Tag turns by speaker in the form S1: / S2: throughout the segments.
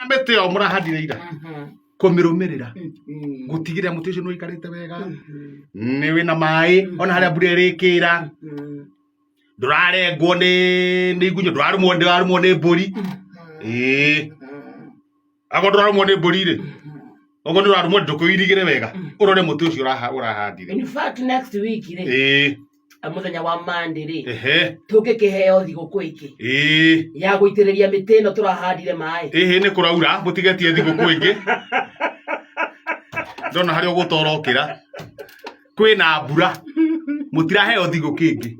S1: Mĩtĩ ĩyo mũrahandire ira, kũmĩrũmĩrĩra, gũtigĩrĩra mũtĩ ũcio nĩ ũikarĩte wega, nĩ wĩna maĩ ona harĩa mbura ĩrĩkĩra, ndũrarengwo nĩ igunyũ, ndũrarũmwo nĩ mbũri. Ĩĩ, akorwo ndũrarũmwo nĩ mbũri rĩ, okorwo nĩ ũrarũmwo, ndũkũirigĩre wega, ũrore mũtĩ ũcio ũrahandire.
S2: In fact, next week rĩ, mũthenya wa Monday rĩ, tũngĩkĩheo thigũkũ ĩngĩ ya gũitĩrĩria mĩtĩ ĩno tũrahandire maĩ.
S1: Ĩhĩ, nĩ kũraura, mũtigetie thigũkũ ĩngĩ. Ndona harĩa ũgũtorokĩra kwĩna mbura, mũtiraheo thigũkũ ĩngĩ.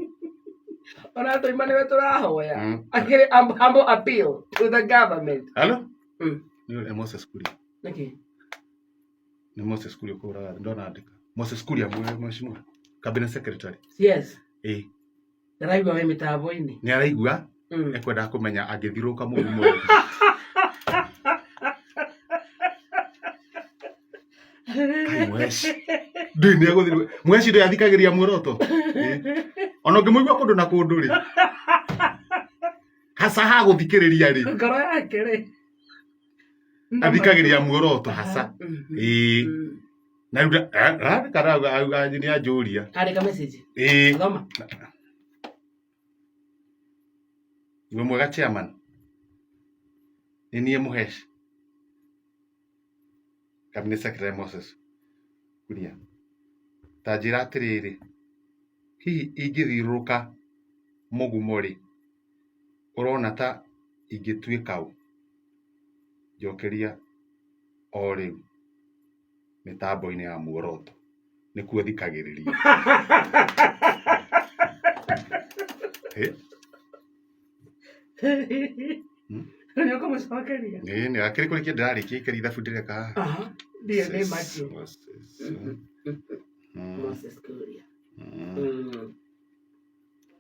S2: Ona tũima nĩwe tũrahoya. Akĩrĩ humble appeal to the government.
S1: Hello?
S2: Mm.
S1: Nĩ ũrĩa Moses Kuria.
S2: Nĩkĩ?
S1: Nĩ Moses Kuria kũraga, ndona andĩka. Moses Kuria mheshimiwa cabinet secretary.
S2: Yes.
S1: Ĩĩ.
S2: Ndaraigua wĩ mĩtambo-inĩ.
S1: Nĩ araigua. Ekwendaga kũmenya angĩthirũka mũrimũ. Kai Mweshi. Ndĩ nĩ egũthirũka. Mweshi ndĩ athikagĩria muoroto. Ĩĩ. Ona ũngĩmũigua kũndũ na kũndũ rĩ. Haca ha gũthikĩrĩria rĩ.
S2: Ngoro yake rĩ.
S1: Athikagĩrĩria muoroto haca. Ĩĩ. Na rĩu kana auga nĩ anjũria.
S2: Andĩka message.
S1: Ĩĩ.
S2: Thoma.
S1: Wĩ mwega chairman. Nĩ niĩ Mũheshi. Cabinet Secretary Moses Kuria. Ta njĩra atĩrĩrĩ, hihi ingĩthiũrũrũka mũgumo rĩ, ũrona ta ingĩtuĩka ũ? Njokeria o rĩu mĩtambo-inĩ ya muoroto nĩkuo thikagĩrĩria. Eh?
S2: Nĩ ũkũmũcokeria.
S1: Ĩĩ, nĩ akĩrĩ kũrĩkia ndĩrarĩkia ikĩra ithabu ndĩreka haha.
S2: Aha. Ndiĩ nĩ macio.
S1: Moses.
S2: Moses Kuria.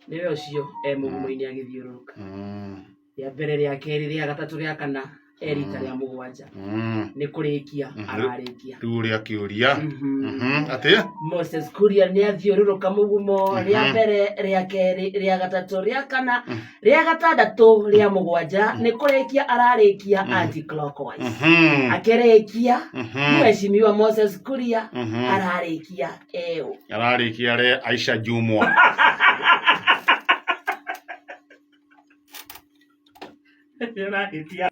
S2: Nĩwe ũcio e mũgumo-inĩ agĩthiũrũrũka. Rĩa mbere, rĩa kerĩ, rĩa gatatũ, rĩa kana, e rita rĩa mũgwanja. Nĩ kũrĩkia ararĩkia.
S1: Rĩu ũrĩa kĩũria. Atĩ?
S2: Moses Kuria nĩ athiũrũrũka mũgumo rĩa mbere, rĩa kerĩ, rĩa gatatũ, rĩa kana, rĩa gatandatũ, rĩa mũgwanja, nĩ kũrĩkia ararĩkia anti clockwise. Akĩrĩkia, Mheshimiwa Moses Kuria ararĩkia eũ.
S1: Ararĩkia re Aisha Jumwa.
S2: Nĩ ũrahĩtia.